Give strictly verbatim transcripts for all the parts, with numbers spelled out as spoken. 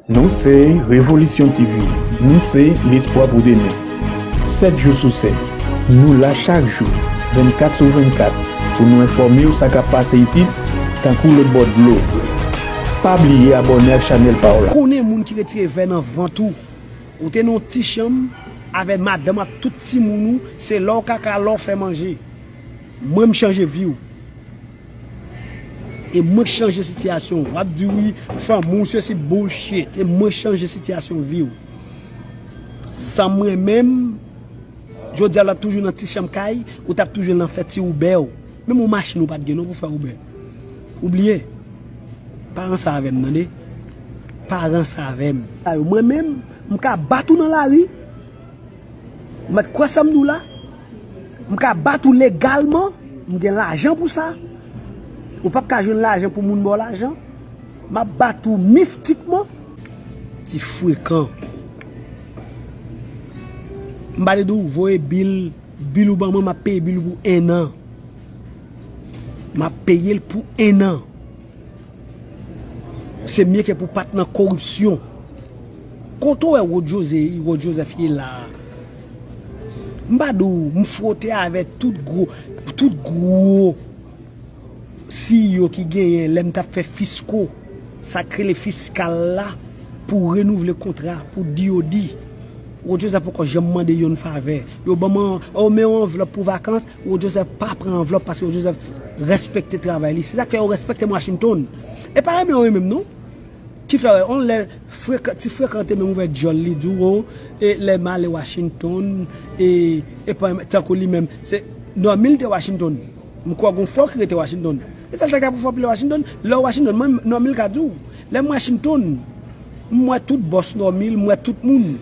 Nou se Revolisyon T V, nou se lespwa pou demen. Sèt jou sou sèt, nou la chak jou, vennkat sou vennkat, pou nou enfòme w sa k ap pase isit, tankou lòt bò dlo. Pa bliye abòne ak chanèl pa w la. Konnen moun ki retire vè nan vant ou. Ou te nan yon ti chanm avè madanm ak tout timoun ou, se lè w kaka, lè w fè manje. Mwen, m chanje vi w. E mwen k chanje sitiyasyon w. W ap di wi, fanmi w sesi bullshit. E mwen k chanje sitiyasyon vi w. San mwen menm, jodi a l ap toujou nan ti chanm kay, ou t ap toujou nan fè ti Uber w. Menm yon machin ou pa t gen non pou fè Uber. Ou bliye. Pa ranse avè m tande. Pa ranse avè m. Mwen menm, m ka bat ou nan lari. Mèt kwè sa m di w la. M ka bat ou legalman. M gen lajan pou sa. Ou p ap ka jwenn lajan pou moun ba w lajan. M ap bat ou mistikman. Ti frekan. M pa te di w voye bil, bil ou ban mwen, m ap peye bil ou pou enn an. M ap peye l pou enn an. Se mye ke pou pa t nan koripsyon. Kote w wè Rod José, Rod Joseph ye la a? M pa di w, m fwote avè tout gwo, tout gwo C E O ki genyen lè m t ap fè fisko, sa k rele fiskal la, pou renouvle kontra, pou D O D. Rod Joseph poko janm mande yonn favè. Yo ban m an, o, men yon anvlòp pou vakans, Rod Joseph pa pran anvlòp paske Rod Joseph respekte travay li. Se sa k fè yo respekte m Washington. E pa renmen yo renmen m non. Ki fè on lè frekan, ti frekan te menm ouvè djòl li di w, o, e lè m ale Washington, e, e pa tankou li menm. Se Normil te Washington. M kwè gon fò ki rete Washington. E sa l ta ka pou fè pile Washington. Lè w Washington, mwen, Normil ka di w. Lè m Washington, m wè tout bòs Normil, m wè tout moun.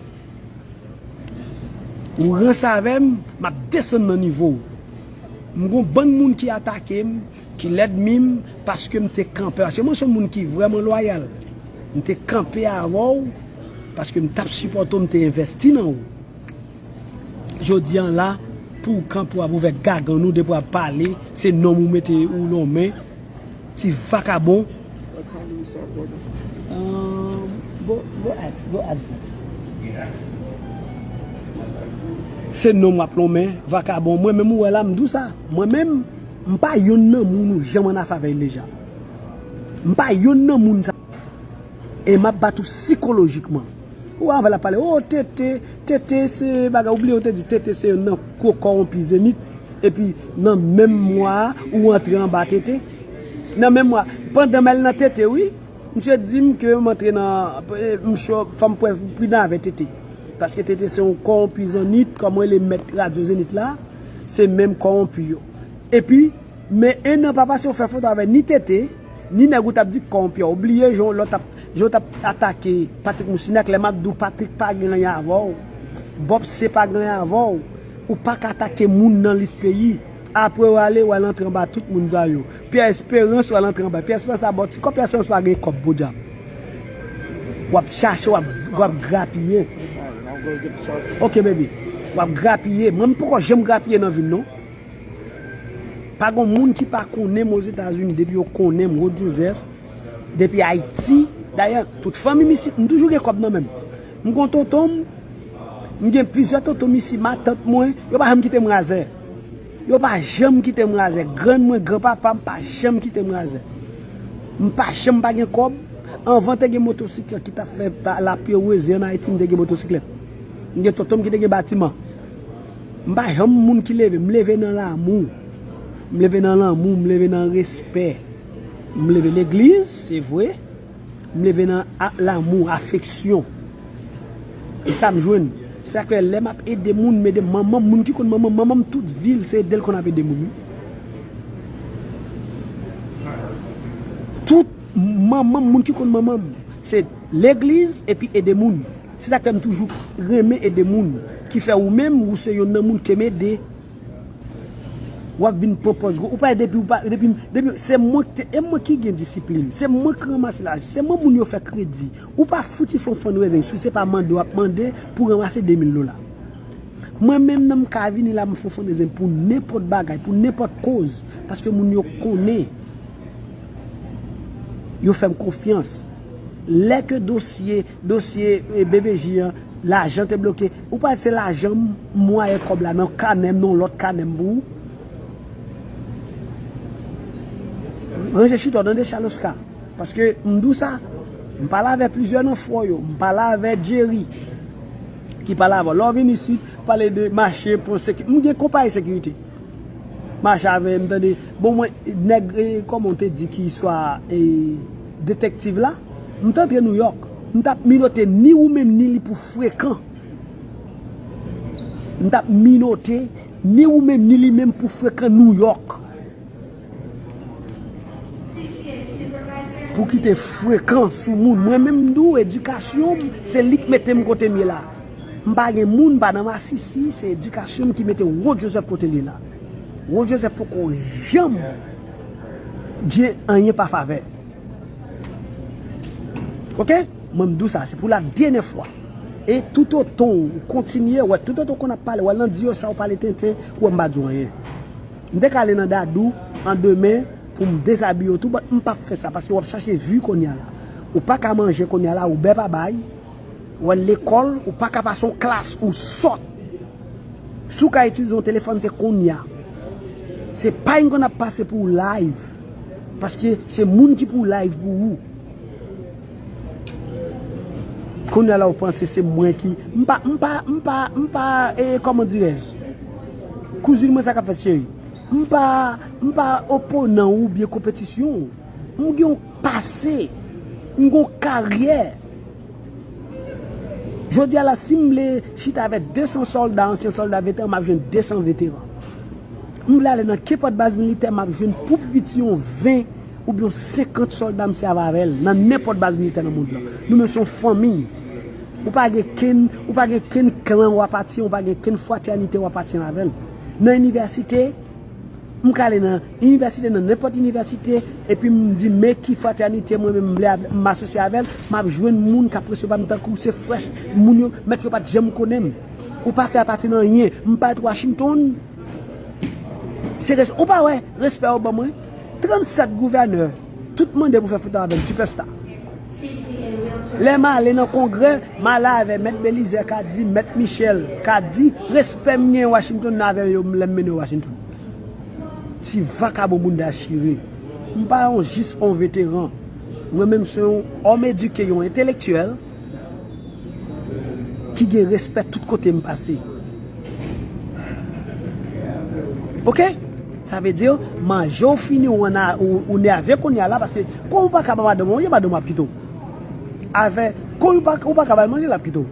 Ou ranse avè m, m ap desann nan nivo w. M gon bann moun ki atake m, ki lènmi m, paske m te kanpe. Paske mwen se yon moun ki vrèman lwayal. M te kanpe avè w, paske m t ap sipòte w, m te envèsti nan ou. Jodi a la, pou w kanpe w ap ouvè gagann ou, depi w ap pale, se nonm ou mete ou lonmen. Ti vakabon. What time do we start working? Um, go, go ask, go ask them. Se nonm w ap lonmen, vakabon. Mwen menm ou wè la, m di w sa. Mwen menm, m pa yonn nan moun ou janm ann afè avè l deja. M pa yonn nan moun sa. E m ap bat ou sikolojikman. Ou anvan l ap pale, o, Tete, Tete se bagay, ou bliye ou te di Tete se youn nan gwo kòwonpi Zenith, epi nan menm mwa a, ou antre anba Tete. Nan menm mwa, pandan m al nan Tete, wi, misye di m ke m antre nan, eh, m cho, fò m pran pridan avè Tete. Paske Tete se yon kòwonpi Zenith, kòm rele mèt radyo Zenith la, se menm kòwonpi yo. Epi, Men enn an pa pase, ou fè foto avè ni Tete, ni nèg ou t ap di kòwonpi a. Ou bliye jan lòt ap, jan w t ap atake Patrick Moussignac, lè m ap di w Patrick pa gen anyen avè w, Bob C pa gen anyen avè w, ou pa ka atake moun nan lit peyi. Apre w ale, w al antre anba tout moun sa yo. Pierre Espérance, w al antre anba. Pierre Espérance a ba w ti kòb, Pierre Espérance pa gen kòb, podyab. W ap chache, w ap, w ap grapiye. Ok, baby. W ap grapiye. Mwen, m poko janm grapiye nan vi m, non. Pa gon moun ki pa konnen m Ozetazini depi yo konnen m, Rod Joseph, depi Ayiti. Dayè, tout fanmi m isit, m toujou gen kòb nan men m. M gon tonton m, m gen plizyè tonton m isit, matant mwen, yo pa janm kite m razè. Yo pa janm kite m razè. Grann mwen, granpapa m pa janm kite m razè. M pa janm pa gen kòb. Anvan te gen motosiklèt ki t ap fè pa-, lapye weze ann Ayiti, m te gen motosiklèt. M gen tonton m ki te gen batiman. M pa janm moun ki leve, m leve nan lanmou. M leve nan lanmou, m leve nan respè. M leve legliz, se vre. M leve nan a-, lanmou, afeksyon. E sa m jwenn. Se sa k fè lè m ap ede moun, m ede manman m, moun ki konn manman m, manman m tout vi l, se ede l konn ap ede moun, wi. Tout manman m, moun ki konn manman m, se legliz epi ede moun. Se sa k fè m toujou renmen ede moun, ki fè ou menm, ou se yonn nan moun ke m ede. W ap vin pran pòz gwo. Ou pa depi, ou pa, depi, depi, se mwen ki te, e mwen ki gen disiplin. Se mwen ki ranmase lajan. Se mwen moun yo fè kredi. Ou pa fouti fè yon fundraising si se pa mande w ap mande pou ranmase de mil dola. Mwen menm nan m ka vini la, m fè yon fundraising pou nenpòt bagay, pou nenpòt koz. Paske moun yo konnen. Yo fè m konfyans. Lè ke dosye, dosye, eh, B B J an, lajan te bloke, ou pa se lajan m, m wè kòb la nan kanè m, nan lòt kanè m pou ou. Ranje chita w, tande Charles Oscar. Paske m di w sa, m pale avè plizyè nan frè w yo, m pale avè Jerry, ki pale avè w. Lè w vin isit, pale de mache, pran seki-, m gen konpayi sekirite. Mache avè m, tande. Bon, mwen, nèg, eh, kòman w te di ki swa, eh, detèktiv la, m t antre Nouyòk. M t ap minote ni ou menm ni li pou frekan. M t ap minote ni ou menm ni li menm pou frekan Nouyòk. Pou kite frekan sou moun. Mwen menm m di w, edikasyon m, se li k mete m kote m ye la. M pa gen moun, m pa nan masisi, se edikasyon m ki mete Rod Joseph kote l ye la. Rod Joseph poko janm di anyen pa favè. Oke? Mwen m di w sa, se pou la dènyè fwa. E toutotan w kontinye, wè, toutotan w konn ap pale, wè, nan di yo sa w pale tenten, wè, m pa di w anyen. M te ka ale nan Dadou an demen pou m dezabiye w tou, but m p ap fè sa paske w ap chache vi kounye a la. Ou pa ka manje kounye a la, Uber pa bay. Ou al lekòl, ou pa ka pase yon klas, ou sòt. Si w ka itilize yon telefòn, se kounye a. Se pa yon konn ap pase pou w live. Paske se moun ki pou w live pou ou. Kounye a la ou panse se mwen ki, m pa, m pa, m pa, m pa, e, kòman dirèj? Kouzin mwen, sa k ap fèt, cheri? M pa, m pa oponan ou oubyen konpetisyon ou. M gen yon pase. M gen yon karyè. Jodi a la, si m vle chita avèk de san sòlda, ansyen sòlda, veteran, m ap jwenn de san veteran. M vle ale nan kenpòt baz militè, m ap jwenn pou pi piti yon ven oubyen yon senkant sòlda m sèvi avè l nan nenpòt baz militè nan mond lan. Nou menm se yon fanmi. Ou pa gen kenn, ou pa gen kenn klan w apatyen, ou pa gen kenn fratènite w apatyen avè l. Nan inivèsite, m ka ale nan inivèsite, nan nenpòt inivèsite, epi m di, men ki fratènite mwen menm m vle m asosye avè l, m ap jwenn moun k ap resevwa m tankou se frè, moun yo, mèt yo pa t janm konnen m. Ou pa fè pati nan anyen. M parèt Washington. Se res-, ou pa wè respè yo ban mwen? Trannsèt gouvènè, tout mande pou fè foto avè m, sipèsta. Lè m ale nan kongrè, m ale avè Mèt Belizaire ka di, Mèt Michel ka di, respè m gen Washington nan avè yo lè m mennen yo Washington. Ti vakabon bounda chire. M pa yon jis yon veteran. Mwen menm se yon òm edike, yon entelektyèl ki gen respè tout kote m pase. Oke? Sa vle di, manje w fini, ou, ann a, ou, ou nève kounye a la, paske kon ou pa ka ba madanm ou manje, madanm ou ap kite w. Avè, kon ou pa, ou pa ka ba l manje, l ap kite w.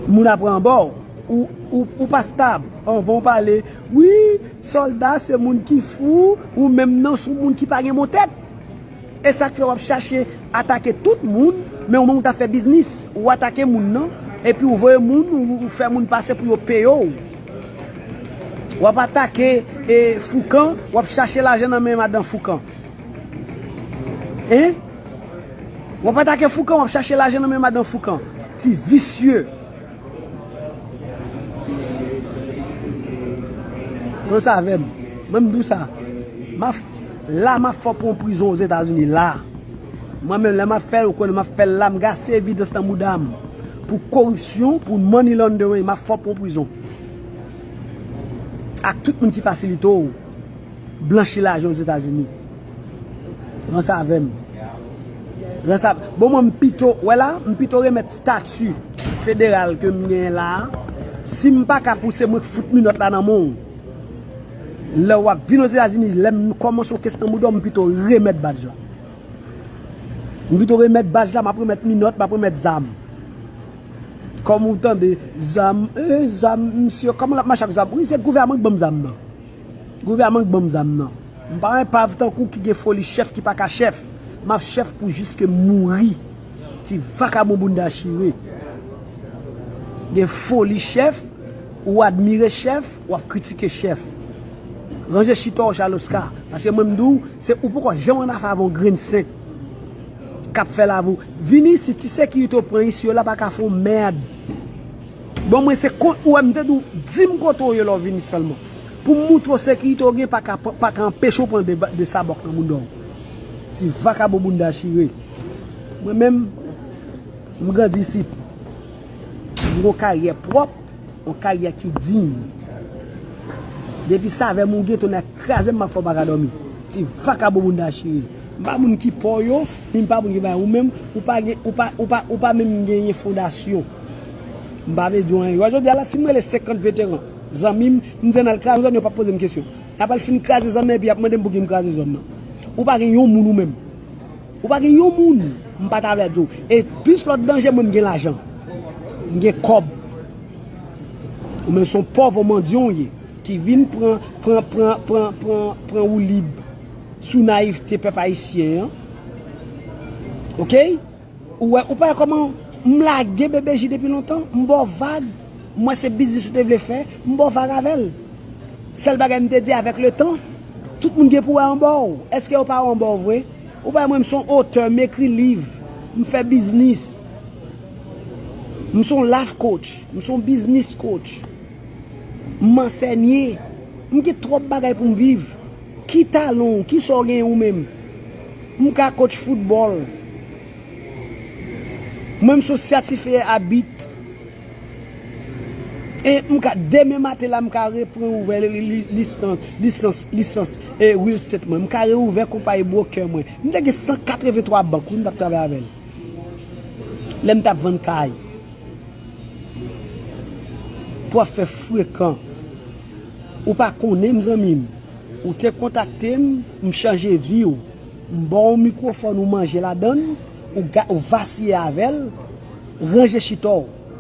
Moun ap pran anba w. Ou, ou, ou pa stab. Anvan w pale, wi, sòlda se moun ki fou, ou menm nan, se yon moun ki pa gen bon tèt. E sa k fè w ap chache atake tout moun, men ou menm ou t ap fè biznis. Ou atake moun nan, epi ou voye moun, ou, ou fè moun pase pou yo peye w. W ap atake, e, Foukan, w ap chache lajan nan men madan Foukan. Hein? W ap atake Foukan, w ap chache lajan nan men madan Foukan. Ti visye. Ranse avè m. Mwen m di w sa. M ap, la m ap fè w pran prizon Ozetazini la. Mwen menm lè m ap fè l, ou konnen m ap fè l la, m gase evidans nan mouda m. Pou koripsyon, pou money laundering, m ap fè w pran prizon. Ak tout moun ki fasilite w blanchi lajan Ozetazini. Ranse avè m. Ranse avè m. Bon, mwen, m pito, wè la, m pito remèt stati federal ke m genyen la a. Si m pa ka pouse, mwen k fout minòt la nan men w. Lè w ap vin Ozetazini, lè m kòmanse yon kes nan mouda w, m pito remèt badj la. M pito remèt badj la, m ap remèt minòt, m ap remèt zam. Kòm ou tande, zam, e, zam, misye, kòman l ap mache ak zam? Wi, se gouvèman k ban m zam nan. Gouvèman k ban m zam nan. M pa yon epav tankou w ki gen foli chèf ki pa ka chèf. M ap chèf pou jiske m mouri. Ti vakabon bounda chire. Gen foli chèf, ou admire chèf, w ap kritike chèf. Ranje chita w, Charles Oscar. Paske mwen m di w, se ou poko janm annafè avè yon grenn sen k ap fè lavi w. Vin isit, ti sekirite w pran isit yo la pa ka fè w mèd. Bon, mwen se kon, ou wè m te di w, di m kote w ye lè w vini sèlman. Pou m moutre w sekirite w gen pa ka, pa ka anpeche w pran de, de sabòk nan mouda w. Ti vakabon bounda chire. Mwen menm, m grandi isit. M gen yon karyè pwòp, yon karyè ki diy. Depi savè m ou gen, tonnè kraze m, m ap fè w pa ka dòmi. Ti vakabon moun dachire. M pa moun ki pa w yo, ni m pa moun ki pa ou menm, ou pa gen, ou pa, ou pa, ou pa menm genyen fondasyon. M pa vle di w anyen. Jodi a la, si m rele senkant veteran, zanmi m, m di n al kraze zòn, yo p ap poze m kesyon. Y ap al fin kraze zòn nan, epi y ap mande m pouki m kraze zòn nan. Ou pa gen yon moun ou menm. Ou pa gen yon moun m pa ta vle di w. E plis lòt danje, mwen m gen lajan. M gen kòb. Ou menm se yon pòv, yon mandyan w ye, ki vin pran, pran, pran, pran, pran, pran woulib sou nayivte pèp ayisyen an. Oke? Ou wè, ou pa wè kòman m lage B B J depi lontan? M ba w vag, m wè se biznis ou te vle fè, m ba w vag avè l. Sèl bagay m te di, avèk letan, tout moun gen pou wè anba w. Èske yo pa wè anba w vre? Ou pa wè mwen, m se yon otè, m ekri liv, m fè biznis. M se yon life coach, m se yon business coach. M ansèye, m gen twòp bagay pou m viv. Ki talan w, kisa w genyen ou menm? M ka coach foutbòl. Mwen, m se yon sètifye abit. E m ka, demen maten la, m ka repran ouvè li, li, lisans, lisans, lisans, e real estate mwen. M ka reouvè konpayi broker mwen. M te gen san katrevenntwa bank, wi, m t ap travay avè l. Lè m t ap vann kay. Pou w ap fè frekan. Ou pa konnen m, zanmi m. Ou te kontakte m, m chanje vi w. M ba w yon mikwofòn, ou manje ladan l, ou ga-, ou vasiye avè l, ranje chita w.